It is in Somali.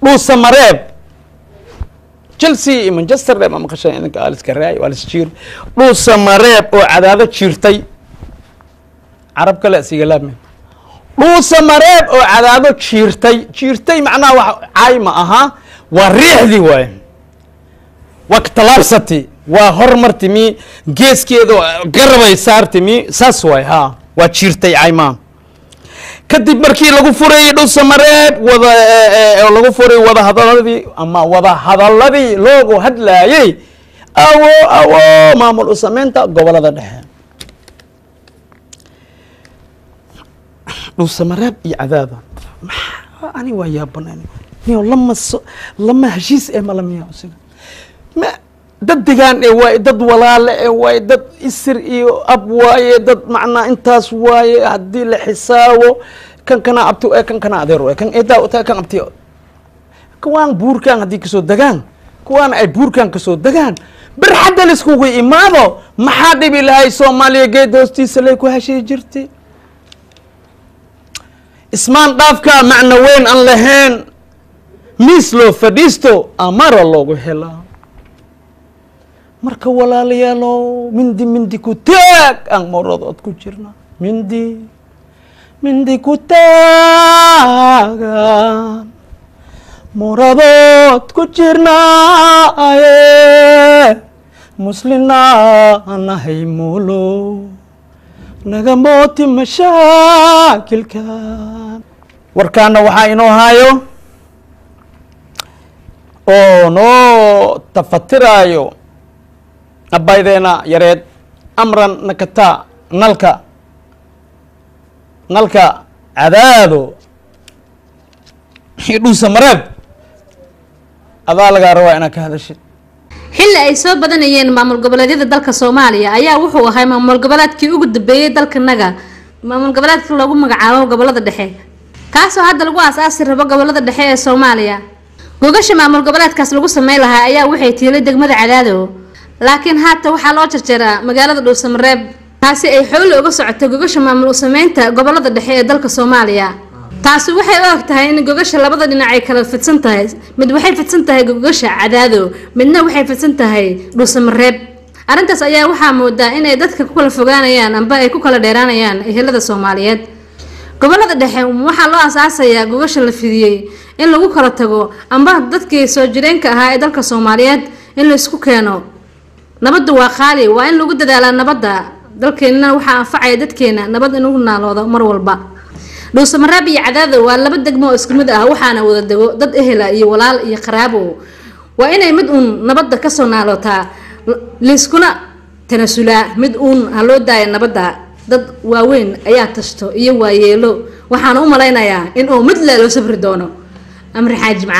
Dhuusamareeb, Chelsea iyo Manchester ma maqashay idinka? Aliska raay waa lis jiir. Dhuusamareeb oo Cadaado jiirtay, carab kale isiga laabme. Dhuusamareeb oo Cadaado jiirtay, jiirtay macnaha wax caay ma aha, waa riixdii waaye, waa katalaabsati, waa hormartimi, geeskeeda garabay saartimi, saas waay. Ha, waa jiirtay, caay maaha. Kadib markii lagu furay Dhuusamareeb wada lagu furay wada hadaladii ama wada hadaladii loogu hadlaayey awo awo maamul u sameynta gobolada dhexe, Dhuusamareeb iyo Cadaada. Maxaa ani waa yaaban niyo, lama so lama heshiis ee malamiya usiga ma dad degaan ee waaye, dad walaale ee waaye, dad isir iyo ab waaye, dad macnaa intaas waaye. Haddii la xisaabo, kan kana abti e, kan kana adeer e, kan eedaa utaa, kan abti, kuwaan buurkan haddii kasoo degaan, kuwaana ay buurkan kasoo degaan, barxadda laiskugu imaado, maxaa dhibi lahay? Soomaaliya geed hoostiisa lay ku heshii jirtay. Ismaan dhaafka macno weyn aan lahayn, miis loo fadhiisto amara loogu helaa. Marka walaalayaalo, mindi mindi ku taag aan maradood ku jirna, mindi mindi ku taagan muradood ku jirnaaye, muslina nahay, mulo naga mooti mashaakilkan. Warkaana waxaa inoo haayo oo noo tafatiraayo abaydeena yareed Amran Nakata, nalka nalka Cadaado iyo Dhuusamareeb. Adaa lagaa rabaa inaad ka hadashid. Xilli ay soo badanayeen maamul goboleedyada dalka Soomaaliya ayaa wuxuu ahay maamul goboleedkii ugu dambeeyey dalkanaga, maamul goboleedka loogu magacaabo gobolada dhexe, kaasoo hadda lagu aas-aasi rabo gobolada dhexe ee Soomaaliya. Gogasha maamul goboleedkaas lagu sameyn lahaa ayaa waxay tiilay degmada Cadaado, laakiin haatan waxaa loo jarjaraa magaalada Dhuusamareeb, taasi ay xooli uga socoto gogasha maamul u sameynta gobolada dhexe ee dalka Soomaaliya. Taasi waxay u og tahay in gogasha labada dhinac ay kala fidsan tahay: mid waxay fidsan tahay gogasha Cadaado, midna waxay fidsan tahay Dhuusamareeb. Arrintaas ayaa waxaa moodaa inay dadka ku kala fogaanayaan amba ay ku kala dheeraanayaan ehelada Soomaaliyeed. Gobolada dhexe waxaa loo asaasayaa gogasha la fidiyey in lagu kala tago amba dadkii soo jireenka ahaa ee dalka Soomaaliyeed in laisku keeno. Nabaddu waa qaali, waa in lagu dadaalaa nabadda dalkeenna. Waxaa anfacaya dadkeena nabad inugu naaloodo mar walba. Dhuusamareeb iyo Cadaado waa laba degmo oo isku mid ah, waxaana wada dego dad ehela iyo walaal iyo qaraabo. Waa inay mid uun nabadda kasoo naalootaa, layskuna tanasulaa, mid uun ha loo daaya nabadda. Dad waaweyn ayaa tashto iyo waayeelo, waxaana u malaynayaa in uu mid le loo safri doono. Amri Xaaji Macaa.